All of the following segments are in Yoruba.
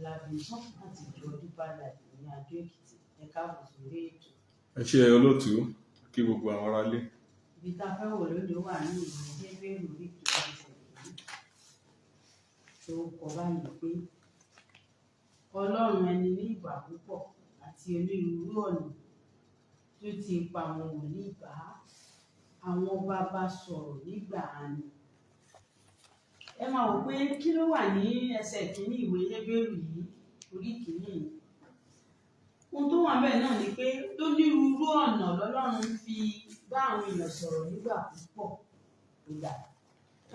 Ọlábíntán láti ìjọ Deeper Life ní Adó Èkìtì. Ẹ káàbọ̀ sórí ètò. Ẹ ṣé olóòtú, kí gbogbo àwọn aráalé. Ibi tá a fẹ́ wò lónìí wà ní ìwé Hébérù orí kìíní, ẹsẹ̀ kìíní, tó kọ báyìí pé Ọlọ́run ẹni ní ìgbà púpọ̀ àti onírúurú ọ̀nà tó ti pa àwọn wòlíì bá àwọn bàbá sọ̀rọ̀ nígbà ni. Ẹ máa wò pé kí ló wà ní ẹsẹ̀ kìíní ìwé Hébérù yìí, orí kìíní yìí. Ohun tó wà bẹ́ẹ̀ náà ni pé lónírúurú ọ̀nà lọ́lọ́run fi bá àwọn èèyàn sọ̀rọ̀ nígbà púpọ̀. Ìgbà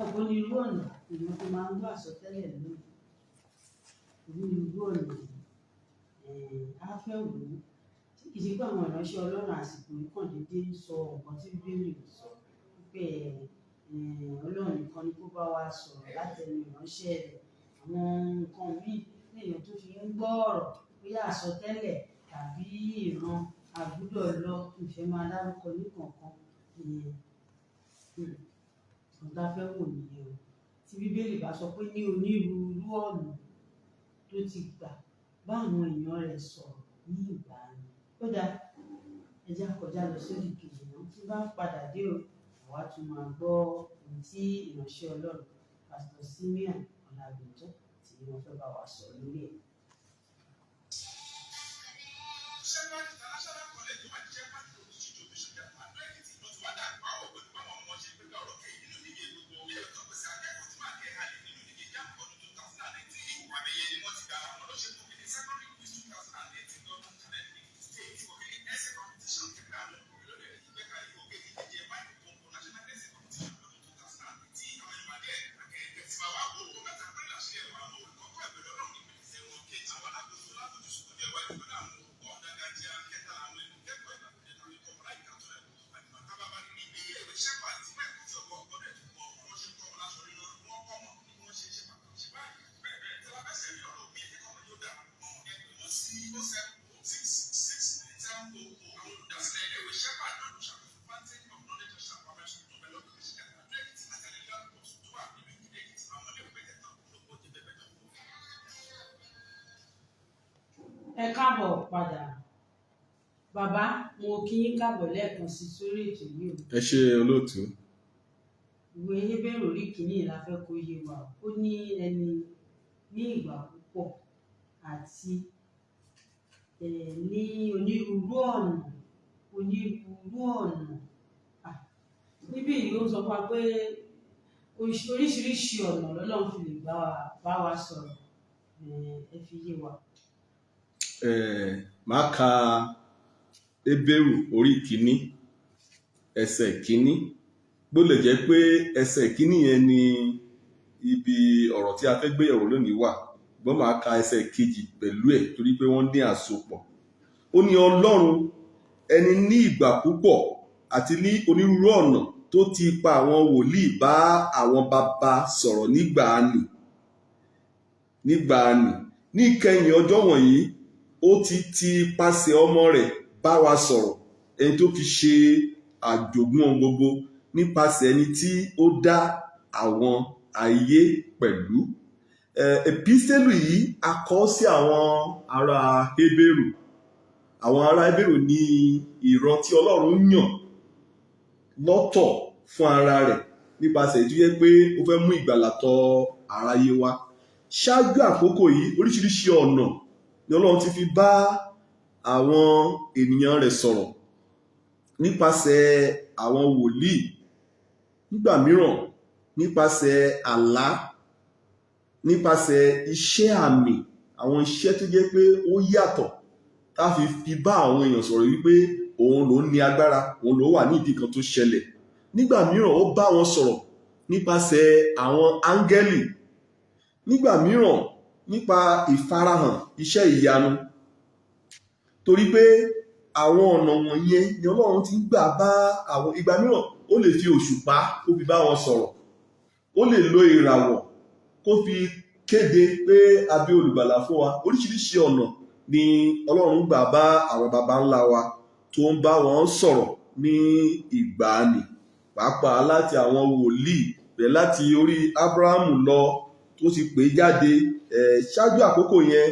ọ̀pọ̀ onírúurú ọ̀nà èèyàn tó máa ń gbọ́ àsọtẹ́lẹ̀ lónìí. Onírúurú ọ̀nà á fẹ́ wò ó. Tí kì í ṣe pé àwọn ìránṣẹ́ Ọlọ́run àsìkò yìí kàn déédéé ń sọ nǹkan tí Bíbélì ò sọ, wípé Ọlọ́run nìkan ni kó bá wa sọ̀rọ̀ láti ẹnu ìránṣẹ́ rẹ̀. Àwọn nǹkan míì tí èèyàn tó fi ń gbọ́ ọ̀rọ̀, bóyá àsọtẹ́lẹ̀ tàbí ìran, a gbọdọ̀ lọ ìfẹ́ máa dárúkọ ní kọ̀ọ̀kan. Ohun tá a fẹ́ wò nìyẹn o. Tí Bíbélì bá sọ pé ní onírúurú ọ̀nà tó ti gbà bá àwọn èèyàn rẹ̀ sọ̀rọ̀ ní ìgbà ni. Ó dáa, ẹ jẹ́ á kọjá lọ sódì kejì náà. Tí bá padà dé o, àwa tún máa gbọ́ ohun tí ìránṣẹ́ Ọlọ́run, Pastor Simeon Ọlábíntán, tí wọ́n fẹ́ bá wa sọ lórí ẹ̀. Shepherd International College tó wà ní Shepherd Road, Ṣíjò, Bishop Adó Èkìtì ló ti wá dàgbà ó pẹ̀lú báwọn ọmọ ṣe gbégbá orókè nínú ìdíje gbogbo. Ilé ìtọ́ pèsè akẹ́kọ̀ọ́ tí máa kẹ́ halẹ̀ nínú ìdíje JAMB ọdún 2019. Ipò àmì-ẹ̀yẹ ni wọ́n ti gbà. Àwọn ló ṣe kò kéde secondary quiz 2018 governor challenge Ekiti State. Òkèlè essay competition kẹta àwọn olùkọ́ lórí ìgbékalẹ̀ òkè ìdíje Mike Okonkwo national essay competition lọ́dún 2018. Àwọn ìpàdé akẹ́kẹ̀ẹ́ tí máa wá wò ó mẹ́ta péré làṣẹ ẹ̀rọ àwọn olùkọ́ kọ́ ìbẹ̀rẹ̀ Ọlọ́run ní ìpìlẹ̀ṣẹ̀ wọn. Kejì, àwọn alákòóso lábójúsùn ọjọ́ iwájú pẹ̀lú àwọn olùkọ́ dángájíá. Kẹta, àwọn olùkẹ́kọ̀ọ́ ìgbàlódé tàbí kọ́ láyìíká tó rẹ̀ àdìmọ̀ kábàbá nínú ilé ìwé Shepherd tí mẹ́kọ̀ọ́ tí ọkọ̀ ọgbọ́dọ̀ tó kọ́ wọ́n ṣe kọ́ wọn láṣọ rírọ́, wọ́n kọ́ wọn bí wọ́n ṣe ṣe pàtàkì ṣe báyìí bẹ́ẹ̀ bẹ́ẹ̀. Tí wọ́n fẹ́ sẹ̀rí ọ̀rọ̀ òbí ẹ̀kọ́ wọn yóò dára mọ́ ẹ pè wọ́n sí 070669700. Àwọn olùdásílẹ̀ ilé ìwé Shepherd náà ló ṣàkóso Fountain of Knowledge and Primary School tó bẹ lọ́dún kejì Adó Èkìtì àti Hallelujah Campus tó wà nínú ìpínlẹ̀ Èkìtì. Àwọn ilé ìwé mẹ́tẹ̀ẹ̀ta ló kó jẹ bẹ́ẹ̀ bẹ́ẹ̀. Ẹ káàbọ̀ padà. Bàbá, mo kí yín káàbọ̀ lẹ́ẹ̀kan sí sórí ètò yìí o. Ẹ ṣé olóòtú. Ìwé Hébérù orí kìíní la fẹ́ kó yé wa. Ó ní ẹni ní ìgbà púpọ̀ àti ní onírúurú ọ̀nà, onírúurú ọ̀nà. Níbí yìí ó sọ fún wa pé oríṣiríṣi ọ̀nà lọ́lọ́run fi lè bá wa sọ̀rọ̀. Ẹ fi yé wa. Màá ka Hébérù orí kìíní, ẹsẹ̀ kìíní. Bó lè jẹ́ pé ẹsẹ̀ kìíní yẹn ni ibi ọ̀rọ̀ tí a fẹ́ gbé yẹ̀wò lónìí wà. Ṣùgbọ́n màá ka ẹsẹ̀ kejì pẹ̀lú ẹ̀ torí pé wọ́n ní àsopọ̀. Ó ní Ọlọ́run ẹni ní ìgbà púpọ̀ àti ní onírúurú ọ̀nà tó ti pa àwọn wòlíì bá àwọn baba sọ̀rọ̀ nígbàanì. Nígbàanì. Ní ìkẹyìn ọjọ́ wọ̀nyí, ó ti ti pasẹ̀ ọmọ rẹ̀ bá wa sọ̀rọ̀, ẹni tó fi ṣe àjogún ohun gbogbo nípasẹ̀ ẹni tí ó dá àwọn ayé pẹ̀lú. Epistẹ́lì yìí a kọ sí àwọn ará Hébérù. Àwọn ará Hébérù ní ìran tí Ọlọ́run yàn lọ́tọ̀ fún ara rẹ̀ nípasẹ̀ tó jẹ́ pé ó fẹ́ mú ìgbàlà tọ̀ aráyé wá. Ṣáájú àkókò yìí, oríṣiríṣi ọ̀nà ni Ọlọ́run ti fi bá àwọn ènìyàn rẹ̀ sọ̀rọ̀ nípasẹ̀ àwọn wòlíì, nígbà mìíràn nípasẹ̀ àlá, nípasẹ̀ iṣẹ́ àmì, àwọn iṣẹ́ tó jẹ́ pé ó yàtọ̀ tá fi bá àwọn èèyàn sọ̀rọ̀ wípé òun ló ní agbára, òun ló wà ní ìdí kan tó ṣẹlẹ̀. Nígbà mìíràn ó bá wọn sọ̀rọ̀ nípasẹ̀ àwọn áńgẹ́lì. Nígbà mìíràn nípa ìfarahàn iṣẹ́ ìyanu. Torí pé àwọn ọ̀nà wọ̀nyẹn ni Ọlọ́run ti ń gbà bá àwọn. Ìgbà mìíràn ó lè fi òṣùpá kó fi bá wọn sọ̀rọ̀. Ó lè lo ìràwọ̀ kó fi kéde pé a bí olùgbàlà fún wa. Oríṣiríṣi ọ̀nà ni Ọlọ́run gbà bá àwọn baba ńlá wa tó ń bá wọn sọ̀rọ̀ ní ìgbàanì, pàápàá láti àwọn wòlíì, bẹ̀rẹ̀ láti orí Ábúráhámù lọ tó ti pè é jáde. Ṣáájú àkókò yẹn,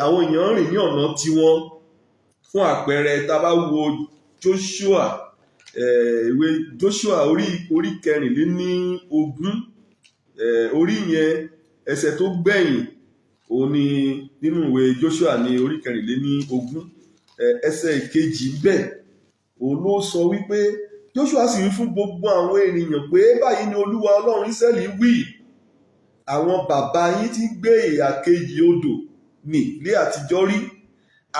àwọn èèyàn rìn ní ọ̀nà tiwọn. Fún àpẹẹrẹ, tá a bá wo Joshua, ìwé Joshua orí 24, orí yẹn, ẹsẹ̀ tó gbẹ̀yìn òun ni nínú ìwé Joshua ní orí 24, ẹsẹ̀ ìkejì bẹ́ẹ̀, òun ló sọ wípé Joshua sì wí fún gbogbo àwọn ènìyàn pé, báyìí ni Olúwa Ọlọ́run Ísírẹ́lì wí, àwọn bàbá yín ti gbé ìhà kejì odò nì lé àtijọ́ rí,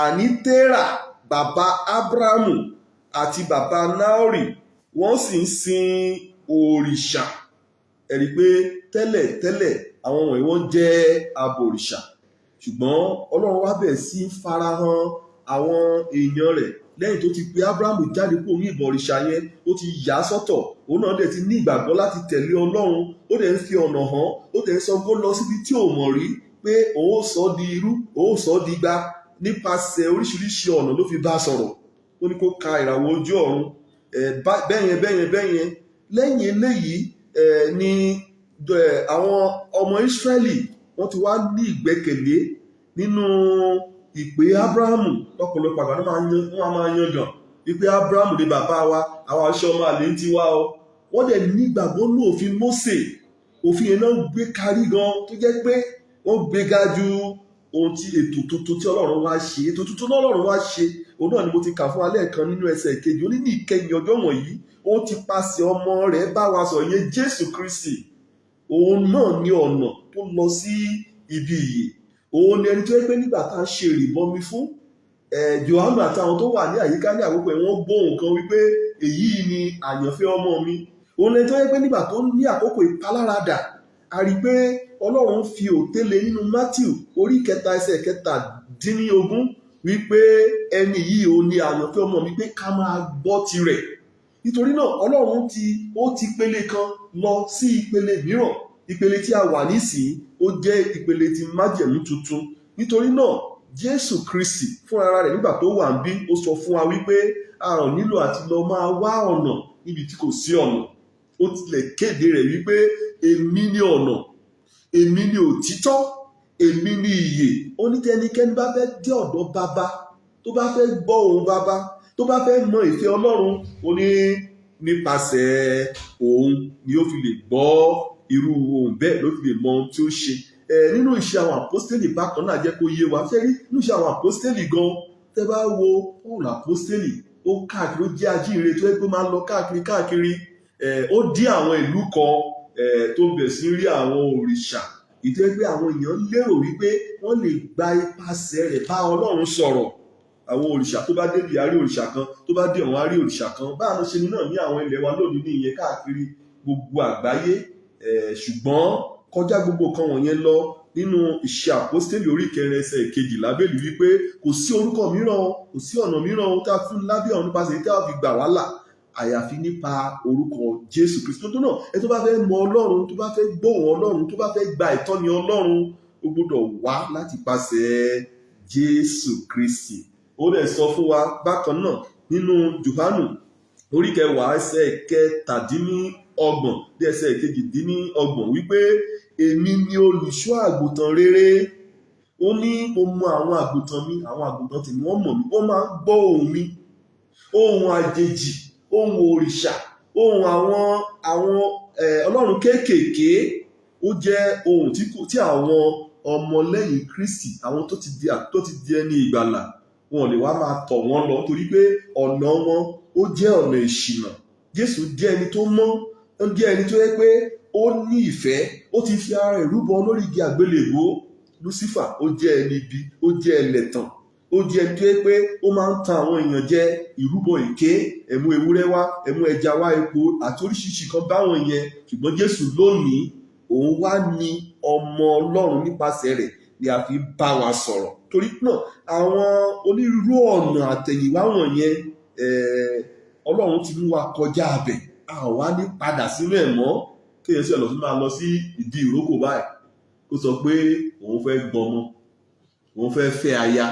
àní Térà bàbá Ábúráhámù àti bàbá Náórì, wọ́n sì ń sin òrìṣà. Ẹ rí i pé tẹ́lẹ̀ tẹ́lẹ̀ àwọn wọ̀nyí wọ́n jẹ́ abọ̀rìṣà, ṣùgbọ́n Ọlọ́run wá bẹ̀rẹ̀ sí í farahàn àwọn èèyàn rẹ̀ lẹ́yìn tó ti pe Ábúráhámù jáde kúrò ní ìbọ̀rìṣà yẹn. Ó ti yà á sọ́tọ̀, òun náà dẹ̀ ti ní ìgbàgbọ́ láti tẹ̀lé Ọlọ́run. Ó dẹ̀ ń fi ọ̀nà hàn, ó dẹ̀ ń sọ kó lọ síbi tí ò mọ̀ rí pé òun ó sọ di irú, òun ó sọ di igba. Nípasẹ̀ oríṣiríṣi ọ̀nà ló fi bá a sọ̀rọ̀. Ó ní kó ka ìràwọ̀ ojú ọ̀run, bẹ́yẹn bẹ́yẹn bẹ́yẹn. Lẹ́yìn eléyìí ni àwọn ọmọ Ísírẹ́lì wọ́n ti wá ní ìgbẹ́kẹ̀lé nínú ìpè Ábúráhámù. Lọ́pọ̀lọpọ̀ àgbà wọ́n máa yan gàn wípé Ábúráhámù ni bàbá wa, àwọn aṣọ ọmọ àlè ń tiwa o. Wọ́n dẹ̀ nígbàgbọ́ ní òfin Mósè. Òfin yẹn náà gbé kárí gan, tó jẹ́ pé wọ́n gbéga ju ohun tí ètò tuntun tí Ọlọ́run wá ṣe. Ètò tuntun tí Ọlọ́run wá ṣe, òun náà ni mo ti kà fún alẹ́ kan nínú ẹsẹ̀ kejì. Ó ní ní ìkẹyìn ọjọ́ wọ̀nyí, ó ti pasẹ̀ ọmọ rẹ̀ bá wa sọ̀rọ̀, ìyẹn Jésù Kristi. Òun náà ní ọ̀nà tó lọ sí ibi ìyè. Òun ni ẹni tó yẹ pé nígbà tá a ṣe ìrìbọmi fún Jòhánù àtàwọn tó wà ní àyíká ní àkókò ẹ̀, wọ́n gbóhùn kan wípé èyí ni àyànfẹ́ ọmọ mi. Òun lẹni tó yẹ pé nígbà tó ní àkókò ìpaláradà, a rí i pé Ọlọ́run fi òtélé nínú Matthew orí 3 ẹsẹ̀ 17 wípé ẹni yìí òun ni àyànfẹ́ ọmọ mi, pé ká máa gbọ́ tirẹ̀. Nítorí náà Ọlọ́run ó ti pele kan lọ sí ìpele mìíràn. Ìpele tí a wà nísìnyí ó jẹ́ ìpele ti májẹ̀mú tuntun. Nítorí náà Jésù Kristi fúnra rẹ̀ nígbà tó wà níbí, ó sọ fún wa wípé a ò nílò àti lọ máa wá ọ̀nà níbi tí kò sí ọ̀nà. Ó tilẹ̀ kéde rẹ̀ wípé èmi ni ọ̀nà, èmi ni òtítọ́, èmi ni ìyè. Ó ní tẹnikẹ́ni bá fẹ́ dé ọ̀dọ̀ bàbá, tó bá fẹ́ gbọ́ ohùn bàbá, tó bá fẹ́ mọ ìfẹ́ Ọlọ́run, ó ní nípasẹ̀ òun ni ó fi lè gbọ́ irú ohun bẹ́ẹ̀, ló fi lè mọ ohun tí ó ṣe. Nínú ìṣe àwọn àpọ́stélì bákan náà jẹ́ kó yé wa. Ṣé rí nínú ìṣe àwọn àpọ́stélì gan, tẹ́ bá wo Paul àpọ́stélì, ó káàkiri, ó jẹ́ ajíhìnrere tó yẹ pé ó máa ń lọ káàkiri káàkiri. Ó dé àwọn ìlú kan tó bẹ̀ sí rí àwọn òrìṣà, ìtọ́ pé àwọn èèyàn lérò wípé wọ́n lè gba ipasẹ̀ rẹ̀ bá Ọlọ́run sọ̀rọ̀. Àwọn òrìṣà tó bá débi àárí òrìṣà kan, tó bá dé ọ̀hún àárí òrìṣà kan, báà ló ṣe ní náà ní àwọn ilẹ̀ wa lónìí ní ìyẹn káàkiri gbogbo àgbáyé. Ṣùgbọ́n kọjá gbogbo kan wọ̀nyẹn lọ, nínú ìṣe àpọ́stélì orí 4 ẹsẹ̀ 12 Bíbélì wípé kò sí orúkọ mìíràn, kò sí ọ̀nà mìíràn tá a fún lábẹ́ ọ̀run nípasẹ̀ tí a fi gbà wá là, àyàfi nípa orúkọ Jésù Kristi. Tó náà ẹ tó bá fẹ́ mọ Ọlọ́run, tó bá fẹ́ gbóhùn Ọlọ́run, tó bá fẹ́ gba ìtọ́ni Ọlọ́run, ó gbọ́dọ̀ wá láti pasẹ̀ Jésù Kristi. Ó dẹ̀ sọ fún wa bákan náà nínú Jòhánù orí 10 ẹsẹ̀ 37 dé ẹsẹ̀ 38 wípé èmi ni olùṣọ́ àgùntàn rere. Ó ní mo mọ àwọn àgùntàn mi, àwọn àgùntàn tèmi wọ́n mọ̀ mí, wọ́n máa ń gbọ́ ohùn mi. Ohùn àjèjì, ohùn òrìṣà, ohùn àwọn Ọlọ́run kéékèèké, ó jẹ́ ohùn tí àwọn ọmọlẹ́yìn Kristi, àwọn tó ti di ẹni ìgbàlà, wọn ò lè wá máa tọ̀ wọ́n lọ torí pé ọ̀nà wọn ó jẹ́ ọ̀nà ìṣìnà. Jésù jẹ́ ẹni tó mọ́, ó jẹ́ ẹni tó yẹ pé ó ní ìfẹ́, ó ti fi ara rẹ̀ rúbọ lórí igi àgbélébùú. Lúsífà ó jẹ́ ẹni ibi, ó jẹ́ ẹlẹ́tàn, ó jẹ́ ẹni tó yẹ pé ó máa ń tan àwọn èèyàn jẹ, ìrúbọ èké, ẹ̀mú ewúrẹ́ wá, ẹ̀mú ẹja wá, epo àti oríṣiríṣi kan báwọn yẹn. Ṣùgbọ́n Jésù lónìí, òun wá ní ọmọ Ọlọ́run, nípasẹ̀ rẹ̀ ni a fi bá wa sọ̀rọ̀. Torí náà àwọn onírúurú ọ̀nà àtẹ̀yìnwá wọ̀nyẹn, Ọlọ́run ti mú wa kọjá abẹ̀, a ò wá ní padà sínú ẹ̀ mọ́. Kéèyàn sì lọ sí máa lọ sí ìdí ìrókò báyìí, kó sọ pé òun fẹ́ gbọmọ, òun fẹ́ fẹ́ aya,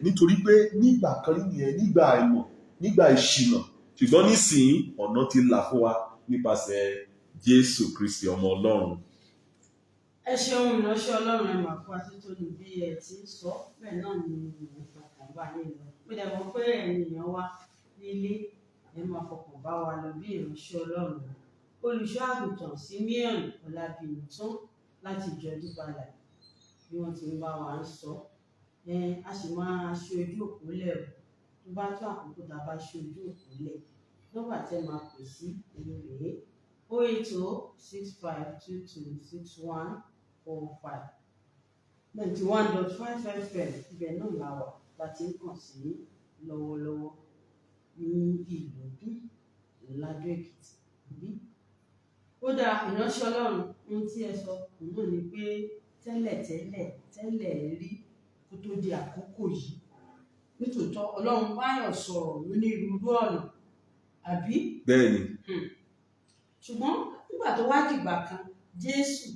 nítorí pé nígbà kan rí nìyẹn, nígbà àìmọ̀, nígbà ìṣìnà. Ṣùgbọ́n nísìnyí ọ̀nà ti là fún wa nípasẹ̀ Jésù Kristi ọmọ Ọlọ́run. Ẹ ṣeun, ìránṣẹ́ Ọlọ́run, ẹ mà kú atótónu bí ẹ ti ń sọ. Bẹ́ẹ̀ náà ni mò ń fọkàn bá yín lọ. Mo dẹ̀ mọ̀ pé ẹ̀yin èèyàn wa nílé, ẹ máa fọkàn bá wa lọ bí ìránṣẹ́ Ọlọ́run. Olùṣọ́ àgùntàn Simeon Ọlábìntán láti ìjọ Deeper Life bí wọ́n ti ń bá wa ń sọ. A sì máa ṣe ojú òpó lẹ̀ o. Tó bá tó àkókò tá a bá ṣe ojú òpó lẹ̀, nọ́mbà tẹ́ máa pè sí òun rèé: 08065226145. 91.5 FM, ibẹ̀ náà la wà láti ń kàn sí lọ́wọ́lọ́wọ́ ní ìlú bí Ládó Èkìtì bí. Ó dáa, ìránṣẹ́ Ọlọ́run, ohun tí ẹ sọ òun náà ni pé tẹ́lẹ̀tẹ́lẹ̀ tẹ́lẹ̀ rí kó tó di àkókò yìí, nítòótọ́ Ọlọ́run báyọ̀ sọ̀rọ̀ lónírúurú ọ̀nà, àbí? Bẹ́ẹ̀ ni. Ṣùgbọ́n nígbà tó wá dìgbà kan, Jésù,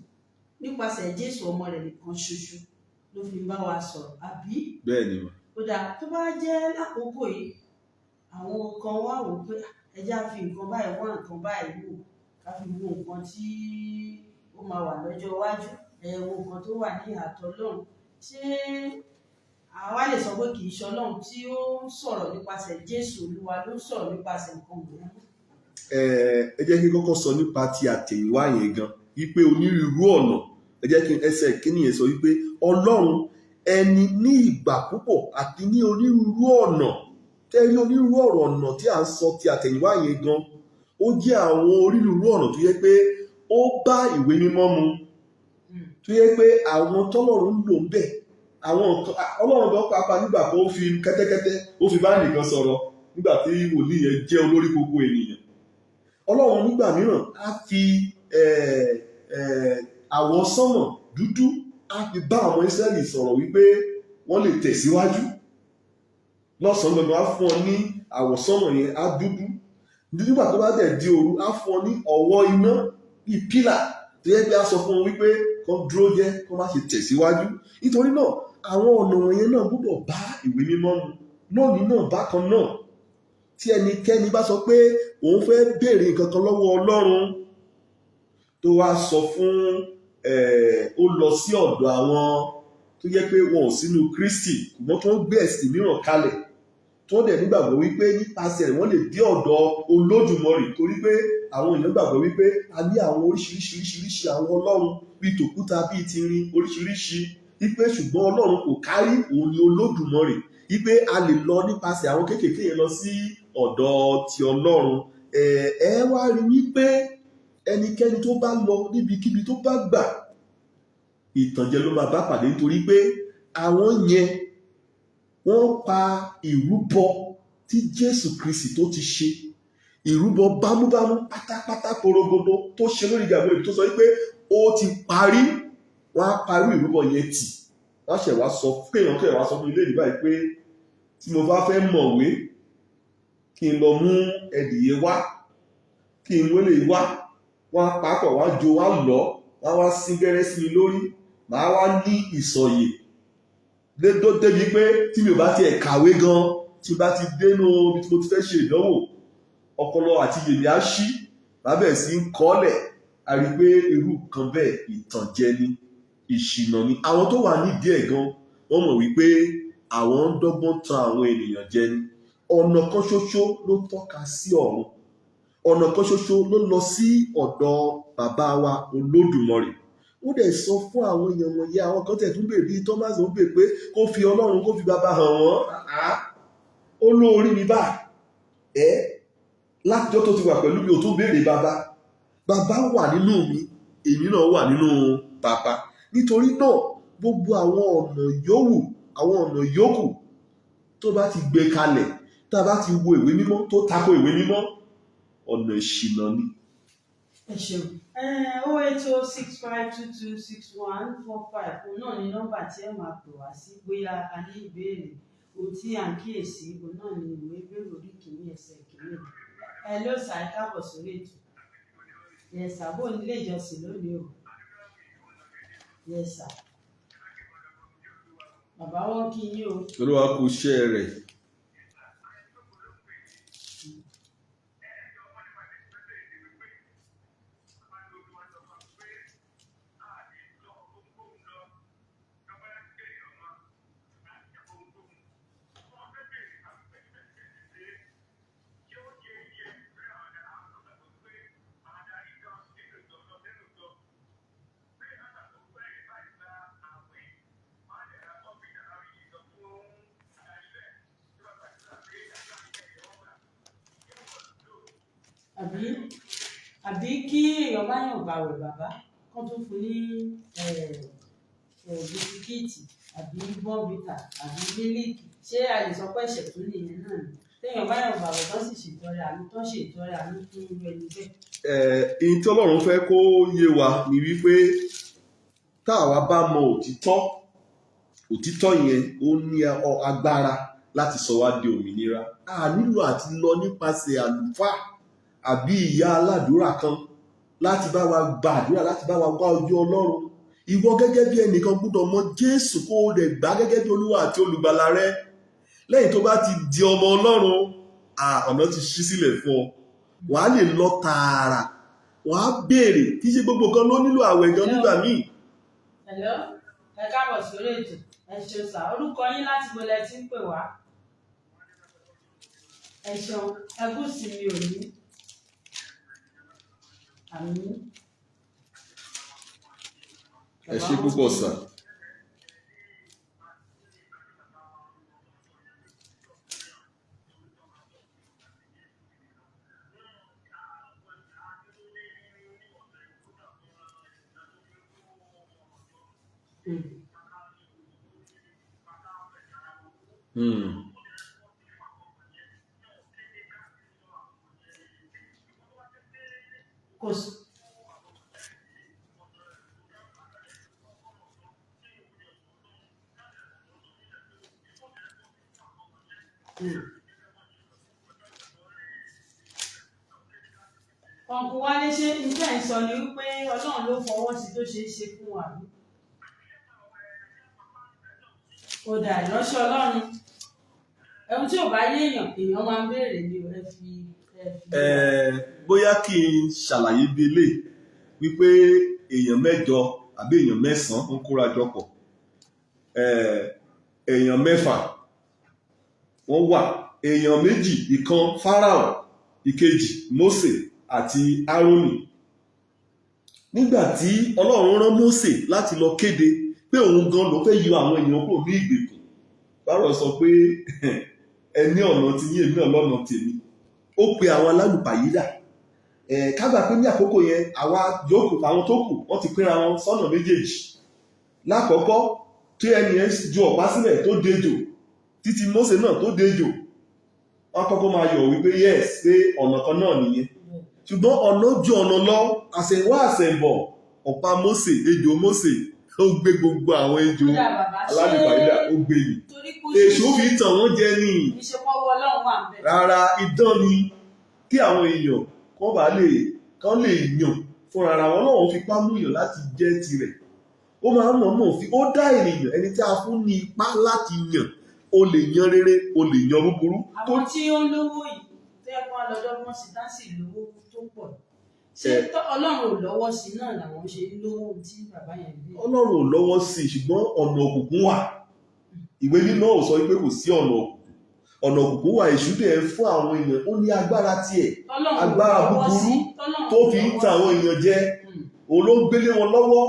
nípasẹ̀ Jésù ọmọ rẹ̀ nìkan ṣoṣo ló fi ń bá wa sọ̀rọ̀, àbí? Bẹ́ẹ̀ ni mà. Ó dáa, tó bá jẹ́ lákòókò yìí, àwọn kan wá wò pé, "Ah, ẹ jẹ́ á fi nǹkan báyìí wá nǹkan báyìí wò, ká fi wo nǹkan tí ó máa wà lọ́jọ́ iwájú, ẹ wo nǹkan tó wà ní ìhàtọ̀ Ọlọ́run." Ṣé àwa lè sọ pé kì í ṣe Ọlọ́run tí ó ń sọ̀rọ̀ nípasẹ̀ Jésù Olúwa ló ń sọ̀rọ̀ nípasẹ̀ nǹkan wọ̀nyí? Ẹ jẹ́ kí n kọ́kọ́ sọ nípa ti àtẹ̀yìnwá yẹn gan, wípé onírúurú ọ̀nà. Ẹ jẹ́ kí ẹsẹ̀ kínní yẹn sọ wípé Ọlọ́run ẹni ní ìgbà púpọ̀ àti ní onírúurú ọ̀nà tẹ́rí, onírúurú ọ̀rọ̀ ọ̀nà tí à ń sọ ti àtẹ̀yìnwá yẹn gan, ó jẹ́ àwọn onírúurú ọ̀nà tó yẹ pé ó bá ìwé mímọ́ mu, tó yẹ pé àwọn tọ́lọ́run ń lò ń bẹ̀, àwọn nǹkan Ọlọ́run gan pàápàá nígbà kan ó fi kẹ́tẹ́kẹ́tẹ́ ó fi bá nìkan sọ̀rọ̀ nígbà tí wòlíì yẹn jẹ́ olórí gbogbo ènìyàn. Ọlọ́run nígbà mìíràn á fi àwọsánmọ̀ dúdú á fi bá àwọn Ísírẹ́lì sọ̀rọ̀ wípé wọ́n lè tẹ̀síwájú. Lọ́sàn-án gbọ̀ngàn, á fún ọ ní àwọsánmọ̀ yẹn á dúdú. Nígbà tó bá dẹ̀ di òru, á fún ọ ní ọ̀wọ́ iná bíi pílà tó yẹ pé á sọ fún wọn wípé kán dúró jẹ́, kán má ṣe tẹ̀síwájú. Nítorí náà, àwọn ọ̀nà wọ̀nyẹn náà gbọ́dọ̀ bá ìwé mímọ́ mu. Lónìí náà bákan náà, tí ẹnikẹ́ni bá sọ pé òun fẹ́ béèrè nǹkan kan lọ́wọ́ Ọlọ́run, tó wá sọ fún ó lọ sí ọ̀dọ̀ àwọn tó jẹ́ pé wọn ò sínú Kristi, ṣùgbọ́n tó ń gbé ẹ̀sìn mìíràn kalẹ̀, tó dẹ̀ nígbàgbọ́ wípé nípasẹ̀ rẹ̀ wọ́n lè dé ọ̀dọ̀ Olódùmarè, torí pé àwọn èèyàn gbàgbọ́ wípé a ní àwọn oríṣiríṣi oríṣiríṣi àwọn ọlọ́run, bíi tòkúta, bíi tirin, oríṣiríṣi, wípé ṣùgbọ́n Ọlọ́run kò kárí, òun ni Olódùmarè, wípé a lè lọ nípasẹ̀ àwọn kéékèèké yẹn lọ sí ọ̀dọ̀ ti Ọlọ́run. Ẹ wá rí wípé ẹnikẹ́ni tó bá lọ níbikíbi tó bá gbà, ìtànjẹ ló máa bá pàdé, nítorí pé àwọn yẹn wọ́n pa ìrúbọ tí Jésù Kristi tó ti ṣe, ìrúbọ bámúbámú pátápátá porogodo tó ṣe lórí ìgbàgbọ́ tó sọ wípé ó ti parí. Wọ́n á parí ìrúbọ yẹn tì, wọ́n ṣẹ̀ wá sọ kéèyàn kéèyàn wá sọ fún ilé ìdìbò yìí pé tí mo bá fẹ́ mọ̀wé, kí n lọ mú ẹdìyẹ wá, kí n wélé wá, wọ́n á papọ̀, wọ́n á jó, wọ́n á lọ, wọ́n á wá sín gbẹ́rẹ́ sí mi lórí, màá wá ní ìsọ̀yè débi pé tí mi ò bá tiẹ̀ kàwé gan, tí n bá ti dénú ibi tí mo ti fẹ́ ṣe ìdánwò, ọpọlọ àti yèmí á ṣí, màá bẹ̀rẹ̀ sí ń kọ́lẹ̀. A rí i pé irú kan bẹ́ẹ̀, ìtànjẹ ni, ìṣìnà ni. Àwọn tó wà nídìí ẹ̀ gan, wọ́n mọ̀ wípé àwọn ń dọ́gbọ́n tan àwọn ènìyàn jẹ ni. Ọ̀nà kan ṣoṣo ló tọ́ka sí ọ̀run, ọ̀nà kan ṣoṣo ló lọ sí ọ̀dọ̀ bàbá wa Olódùmarè. Ó dẹ̀ sọ fún àwọn èèyàn wọ̀nyí. Àwọn kan tẹ̀ tún bèèrè bíi Thomas, ó bèèrè pé kó fi Ọlọ́run, kó fi bàbá hàn wọ́n. Ó lóorí mi bá ẹ látijọ́ tó ti wà pẹ̀lú mi, ò tún béèrè bàbá. Bàbá wà nínú mi, èmi náà wà nínú bàbá. Nítorí náà, gbogbo àwọn ọ̀nà yòówù, àwọn ọ̀nà yòókù tó bá ti gbé kalẹ̀, tá a bá ti wo ìwé mímọ́, tó tako ìwé mímọ́, ọ̀nà ìṣìnà ni. Ẹ ṣeun. 08065226145, òun náà ni nọ́mbà tí ẹ máa pè wá sí bóyá a ní ìbéèrè. Ohun tí à ń kíyèsí, òun náà ni ìwé Hébérù orí kìíní, ẹsẹ̀ kìíní. Ẹ ló sà, ẹ káàbọ̀ sórí ètò. Yes sir, bó nílé ìjọsìn lónìí o? Yes sir. Bàbá, wọn kí yín o. Olúwa kú iṣẹ́ rẹ̀. Àbí kí èèyàn bá yàn gbàwẹ̀, bàbá, kán tó fún ní bisikíìtì àbí bọ́ǹbìtà àbí mílíìkì, ṣé a lè sọ pé ẹ̀ṣẹ̀ tó nìyẹn náà ni? Téèyàn bá yàn gbàwẹ̀ tán sì ṣètọrẹ àánú, tán ṣètọrẹ àánú fún irú ẹni bẹ́ẹ̀. Ihun tí Ọlọ́run fẹ́ kó yé wa ni wípé tá àwa bá mọ òtítọ́, òtítọ́ yẹn ó ní agbára láti sọ wá di òmìnira. A nílò àti lọ nípasẹ̀ àlùfáà àbí ìyá aládùúrà kan láti bá wa gbàdúrà, láti bá wa wá ojú Ọlọ́run. Ìwọ gẹ́gẹ́ bí ẹnìkan gbọ́dọ̀ mọ Jésù kó o lè gbà gẹ́gẹ́ bí Olúwa àti olùgbàlà rẹ. Lẹ́yìn tó bá ti di ọmọ Ọlọ́run, ọ̀nà ti ṣí sílẹ̀ fún ọ. Wàá lè lọ tààrà, wàá béèrè. Kì í ṣe gbogbo kan ló nílò àwẹ̀ gan nígbà míì. Hello, ẹ káàbọ̀ sórí ètò. Ẹ ṣeun sà. Orúkọ yín, láti bo lẹ ti ń pè wá? Ẹ ṣeun, ẹ kú ìsinmi òní. Àmín. Ẹ ṣe púpọ̀ sà. Kò sí. Ọ̀nkù Wálé, ṣé nǹkan ẹ̀ sọ ni wípé Ọlọ́run ló fọwọ́ sí tó ṣeé ṣe fún wa bí? Ó dà, ìránṣẹ́ Ọlọ́run. Ẹ̀hun tí ò bá yéèyàn, èèyàn máa ń béèrè ni o. Ẹ fi. Bóyá kí n ṣàlàyé bí eléyìí wípé èèyàn mẹ́jọ àbí èèyàn 9 ń kóra jọ pọ̀. Èèyàn 6 wọ́n wà, èèyàn 2, ìkan Fáráò, ìkejì Mósè àti Árónì. Nígbà tí Ọlọ́run rán Mósè láti lọ kéde pé òun gan ló fẹ́ yọ àwọn èèyàn kúrò ní ìgbèkùn, Fáráò sọ pé ẹ ní ọ̀nà tí yín, èmi náà lọ́nà tèmi. Ó pe àwọn alálùpàyídà. Ká gbà pé ní àkókò yẹn, àwa yòókù, àwọn tó kù, wọ́n ti pínra wọn sọ́nà méjèèjì. Lákọ̀ọ́kọ́ tí ẹni yẹn ju ọ̀pá sílẹ̀ tó dejò, títí Mósè náà tó dejò, wọ́n kọ́kọ́ máa yọ̀ wípé yes, pé ọ̀nà kan náà nìyẹn. Ṣùgbọ́n ọ̀nà ju ọ̀nà lọ, àṣẹ̀wá àṣẹ̀bọ̀, ọ̀pá Mósè, ejò Mósè, ó gbé gbogbo àwọn ejò Ó dà, bàbá, ṣé alálùpàyídà, ó gbé yìí. torí kó ṣe Èṣù fi tàn wọ́n jẹ ní. Ìṣepọ̀wọ́ Ọlọ́run wà ń bẹ̀. Rárá, idán ni kí àwọn èèyàn kán bá lè kán lè yàn fúnra ara wọn. Ọlọ́run fipá mú yàn láti jẹ́ tirẹ̀. Ó máa ń mọ̀ọ́mọ̀ fi ó dá ènìyàn, ẹni tí a fún ní ipá láti yàn. O lè yan rere, o lè yan búburú. Tó Àwọn tí ó ń lówó yìí tó yẹ kó wọn lọ dọ́gbọ́n sí tá sì lówó tó pọ̀, ṣé Ọlọ́run ò lọ́wọ́ sí náà làwọn ṣe ń lówó tí bàbá yẹn gbé? Ọlọ́run ò lọ́wọ́ sí i, ṣùgbọ́n ọ̀nà òkùnkùn wà. Ìwé Mímọ́ ò sọ wípé kò sí ọ̀nà òkùnkùn. Ọ̀nà òkùnkùn wà. Èṣù dẹ̀ ń fún àwọn èèyàn, ó ní agbára tiẹ̀, Tọ́lọ́run ò agbára lọ́wọ́ sí, búburú tọ́lọ́run tó ò fi ń lọ́wọ́ tan àwọn sí. èèyàn jẹ. Òun ló ń gbélé wọn lọ́wọ́.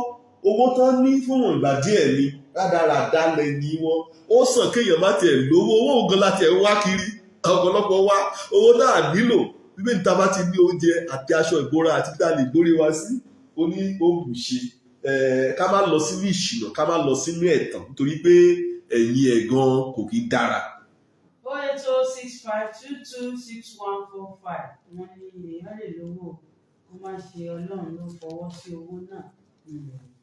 Owó tán ní fún wọn ìgbà díẹ̀ ni, rádaràda lẹ̀ ní wọn. Ó sàn kéèyàn má tiẹ̀ lówó. Owó gan láti ẹ̀ wá kiri. Ọ̀pọ̀lọpọ̀ wá owó tá a nílò. Bíbélì, tá a bá ti ní oúnjẹ àti aṣọ ìbora àti bí tá a lè gbórí wa sí, ó ní ó bù ṣe. Ká má lọ sínú ìṣìnà, ká má lọ sínú ẹ̀tàn, nítorí pé ẹ̀yìn ẹ̀ gan kò kí dára. 08065226145. Wọ́n ní èèyàn lè lówó kó má ṣe Ọlọ́run ló fọwọ́ sí owó náà,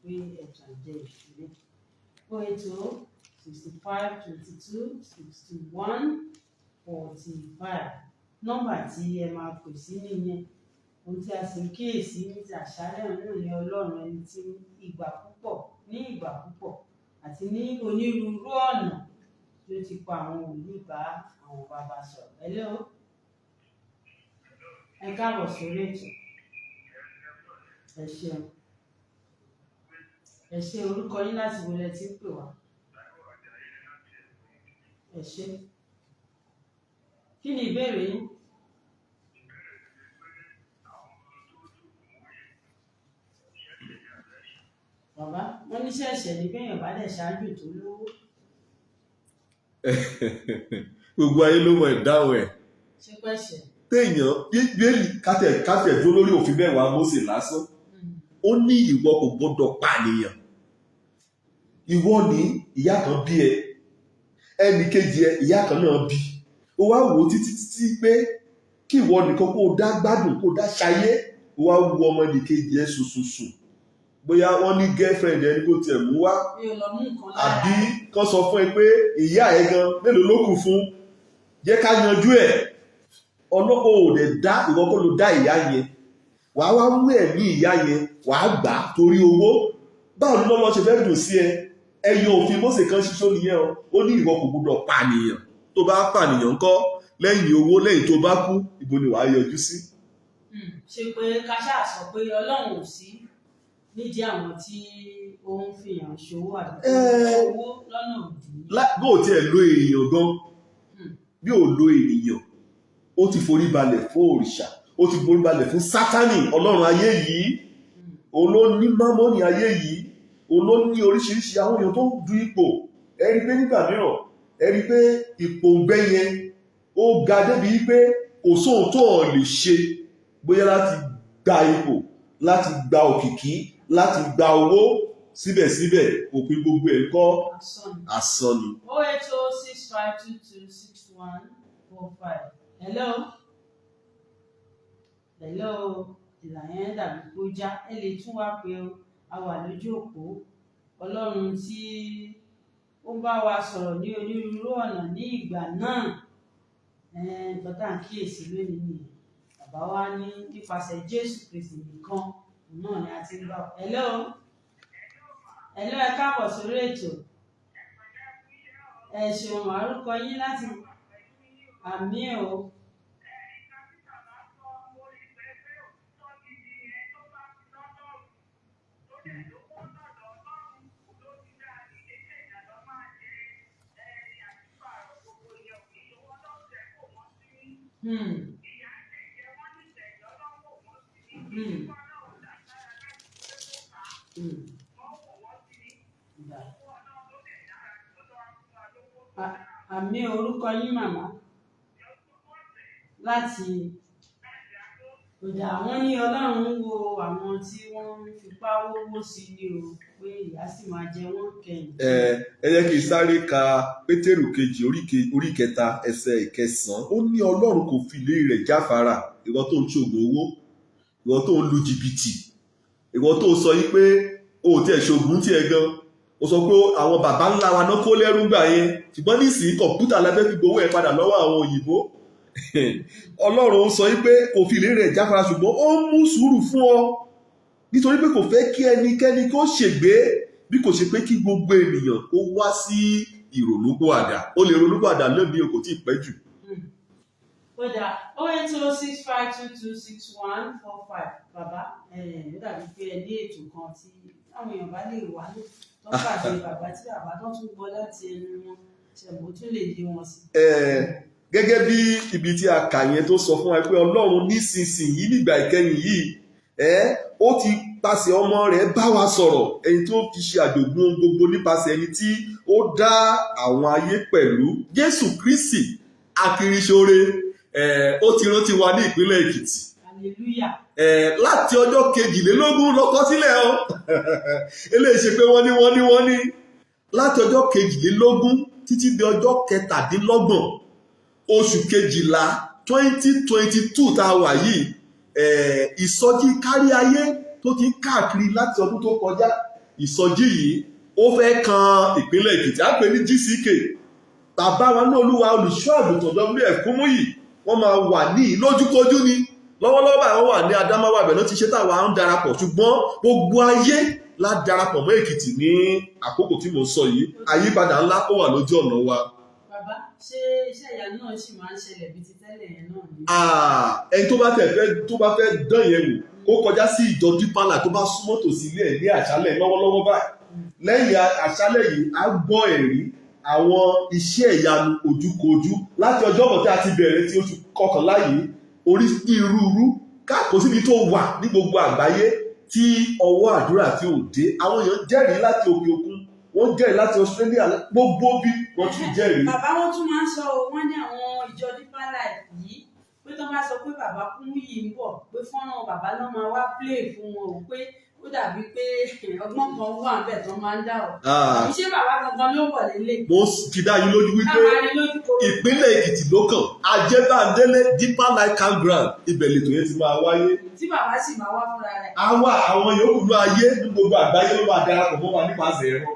pé ẹ̀tàn jẹ́ ìṣúlẹ̀. 08065226145, nọ́mbà tí ẹ máa pè sí nìyẹn. Ohun tí a sì ń kíyèsí ní ti àṣálẹ́ náà ní Ọlọ́run ẹni tí ìgbà púpọ̀, ní ìgbà púpọ̀ àti ní onírúurú ọ̀nà tí ó ti pa àwọn wòlíì bá àwọn bàbá sọ̀rọ̀. Hello, ẹ káàbọ̀ sórí ètò. Ẹ ṣeun, ẹ ṣe. Orúkọ yín, láti wo lẹ ti ń pè wá? Ẹ ṣé. Kí ni ìbéèrè yín? Bàbá, wọn ní ṣẹ̀ṣẹ̀ ní bẹ́yàn bá dẹ̀ ṣáájú tó lówó. Gbogbo ayé ló mọ ìdáhùn ẹ̀. Ṣé pẹ̀ṣẹ̀? Téèyàn bíbélì kátẹ̀ dúró lórí òfin mẹ́wàá Mósè lásán, ó ní ìwọ kò gbọdọ̀ pànìyàn. Ìwọ ní ìyá kan bí ẹ, ẹnì kejì ẹ ìyá kan náà bí, ó wá wò ó títí títí pé kí ìwọ nìkan kó o dá gbádùn, kó o dá ṣayé, ó wá wo ọmọ ẹnì kejì ẹ sùsùsù, bóyá wọ́n ní girlfriend ẹni kó tiẹ̀ mú wá, Mi ò lọ mú nǹkan lára. àbí kán sọ fún ẹ pé ìyá ẹ gan mélòó ló kù fún, jẹ́ ká yanjú ẹ̀. Ọlọ́pàá ò dẹ̀ dá ìwọ kó ló dá ìyá yẹn, wàá wá mú ẹ̀mí ìyá yẹn, wàá gbà á torí owó. Báwo ni lọ́lọ́ ṣe fẹ́ dùn sí ẹ? Ẹyọ òfin Mósè kan ṣoṣo nìyẹn o. Ó ní ìwọ kò gbọdọ̀ pànìyàn. Tó bá pànìyàn ńkọ́? Lẹ́yìn owó, lẹ́yìn tó bá kú, ibo ni wàá yọjú sí? Ṣe pé ká ṣáà sọ pé Ọlọ́run ò sí nídìí àwọn tí ó ń fìyàn ṣòwò àbí tó ń ṣòwò lọ́nà òdì ni? Bó o tiẹ̀ lo èèyàn gan, bí ò lo ènìyàn, ó ti forí balẹ̀ fún òrìṣà, ó ti forí balẹ̀ fún Sátánì, ọlọ́run ayé yìí. Òun ló ní mámọ́nì ayé yìí, òun ló ní oríṣiríṣi àwọn èèyàn tó ń du ipò. Ẹ rí i pé nígbà mìíràn, ẹ rí i pé ipò gbẹ yẹn ó ga débi pé kò sóhun tó ọ̀ lè ṣe, bóyá láti gba ipò, láti gba òkìkí, láti gba owó. Síbẹ̀síbẹ̀, òpin gbogbo ẹ̀ kọ́ Asán ni. Asán ni. 08065226145. Hello, hello. Ìlà yẹn dàbí kó já. Ẹ lè tún wá pé o, a wà lójú òpó. Ọlọ́run tí ó bá wa sọ̀rọ̀ ní onírúurú ọ̀nà ní ìgbà náà, nǹkan tá à ń kíyèsí lónìí nìyẹn. Bàbá wa ní nípasẹ̀ Jésù Kristi nìkan òun náà ni a ti ń bá. Hello, hello, ẹ káàbọ̀ sórí ètò. Ẹ ṣeun. Àrùkọ yín láti àmì o. Ìgbà. Àmì. Orúkọ yín, màmá, láti ọjà. Wọ́n ní Ọlọ́run ń wo àwọn tí wọ́n ń fipá wówó sí ni o, pé ìyà sì máa jẹ wọ́n kẹ́yìn. Ẹ jẹ́ kí n sáré ka Pétérù kejì orí kẹta, ẹsẹ̀ ìkẹsàn-án. Ó ní Ọlọ́run kò fi ìlérí rẹ̀ jáfara. Ìwọ tó ń ṣoògùn owó, ìwọ tó ń lu jìbìtì, ìwọ tó sọ yí pé o ò tiẹ̀ ṣoògùn tiẹ̀ gan, o sọ pé àwọn bàbá ńlá wa náà kó lẹ́rú gbà yẹn, ṣùgbọ́n nísìnyí kọ̀ǹpútà la fẹ́ fi gbowó ẹ̀ padà lọ́wọ́ àwọn òyìnbó. Ọlọ́run sọ yí pé kò fi ìlérí rẹ̀ jáfara, ṣùgbọ́n ó ń mú sùúrù fún ọ, nítorí pé kò fẹ́ kí ẹnikẹ́ni kó ṣègbé, bí kò ṣe pé kí gbogbo ènìyàn kó wá sí ìrònúpìwàdà. Ó lè ronúpìwàdà lónìí o, kò tí ì pẹ́ jù. Ó dà, 08065226145. Bàbá, ó dàbí pé ẹ ní ètò kan tí àwọn èèyàn bá lè wá tó pàdé bàbá, tí bàbá tó tún gbọ́ láti ẹnu wọn, ṣẹ̀bù tún lè yé wọn sí. Gẹ́gẹ́ bí ibi tí a kà yẹn tó sọ fún wa pé Ọlọ́run nísinsìnyí nígbà ìkẹyìn yìí, ó ti pasẹ̀ ọmọ rẹ̀ bá wa sọ̀rọ̀, ẹni tó fi ṣe àjogún ohun gbogbo, nípasẹ̀ ẹni tí ó dá àwọn ayé pẹ̀lú. Jésù Kristi akiriṣore, ó ti rántí wa ní ìpínlẹ̀ Èkìtì. Hallelujah. Láti ọjọ́ 22 lọ́kọ sílẹ̀ o. Eléyìí ṣe pé wọ́n ní wọ́n ní wọ́n ní láti ọjọ́ 22 títí di ọjọ́ 27 oṣù kejìlá 2022 tá a wà yìí, ìsọjí kárí ayé tó ti ń káàkiri láti ọdún tó kọjá, ìsọjí yìí ó fẹ́ kan ìpínlẹ̀ Èkìtì. Á pè ní GCK. Bàbá wa ní Olúwa, olùṣọ́ àgùntàn W.F. Kúmúyì, wọ́n máa wà ní lójúkojú ni. Lọ́wọ́lọ́wọ́ báyìí wọ́n wà ní Adámáwá, ibẹ̀ ló ti ṣe táwa ń darapọ̀, ṣùgbọ́n gbogbo ayé la darapọ̀ mọ́ Èkìtì ní àkókò tí mo sọ yìí. Àyípadà ńlá ó wà lójú ọ̀nà wa. Bàbá, ṣé iṣẹ́ ìyanu náà ṣì máa ń ṣẹlẹ̀ bíi ti tẹ́lẹ̀ yẹn náà ni? Ah, ẹni tó bá tẹ̀ fẹ́, tó bá fẹ́ dán yẹn wò, kó kọjá sí ìjọ Deeper Life tó bá súnmọ́ tòsí ilé ẹ̀ ní àṣálẹ̀ lọ́wọ́lọ́wọ́ báyìí. Lẹ́yìn àṣálẹ̀ yìí, á gbọ́ ẹ̀rí àwọn iṣẹ́ ìyanu ojúkojú láti ọjọ́ bọ̀ tí a ti bẹ̀rẹ̀ tí oṣù kọkànlá yìí. Orí ní irúurú káàkó síbi tó wà ní gbogbo àgbáyé tí ọwọ́ àdúrà tí ò dé. Àwọn èèyàn jẹ́rìí láti òkè òkun, wọ́n jẹ́rìí láti Australia, gbogbo bí wọ́n ti jẹ́rìí. Bàbá, wọn tún máa ń sọ o, wọ́n ní àwọn ìjọ Deeper Life yìí pé Pé tó bá sọ pé bàbá Kúmúyì ń bọ̀, pé fọ́nrán bàbá ló máa wá play fún wọn o, pé ó dàbí pé ọgbọ́n kan wà níbẹ̀ tó máa ń dà ọ́. Ah, Àbí ṣé bàbá gangan ló ń bọ̀ lélẹ̀? Mo fi dá yín lójú wípé Káwọn arí lójú koro. ìpínlẹ̀ Èkìtì ló kàn, Ajébándélé Deeper Life Campground, ibẹ̀ lètò yẹn ti máa wáyé. Tí bàbá sì máa wá fúnra rẹ̀. Àwọn yòókù ní ayé ní gbogbo àgbáyé ló máa darapọ̀ mọ́ wa nípasẹ̀ ẹ̀rọ.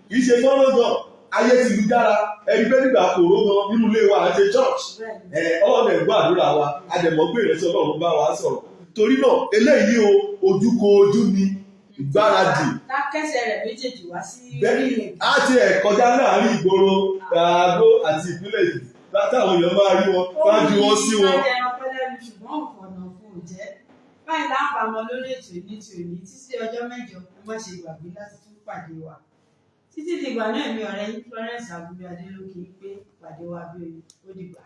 Kì í ṣe fọ́nrán gan, ayé ti lu jára. Ẹni pé nígbà kòró gan nínú ilé wa àti church Bẹ́ẹ̀ ni. ẹ, Ọlọ́run ẹ̀ gbọ́ àdúrà wa, a dẹ̀ mọ̀ pé ìrẹsì Ọlọ́run bá wa sọ̀rọ̀. Torí náà eléyìí o, ojú ko ojú ni ìgbáradì. Tá kẹsẹ̀ rẹ̀ méjèèjì wá sí Bẹ́ẹ̀. orílẹ̀. Á ti ẹ̀ kọjá láàrin ìgboro Àdó àti ìpínlẹ̀ Èkìtì látàwọn èèyàn máa rí wọn, bá ju wọn sí wọn. Ó ní ẹran pẹ́lẹ́nu ṣùgbọ́n ọ̀nà fún òjẹ́. Báyìí láǹfààmọ́ lórí ètò ní ti òní títí ọjọ́ 8. Ẹ má ṣe gbàgbé láti tún pàdé wa. Títí dìgbà náà, èmi ọ̀rẹ́ yín Florence Agunbíadé ló kí i pé pàdé wa bí oyin. Ó dìgbà.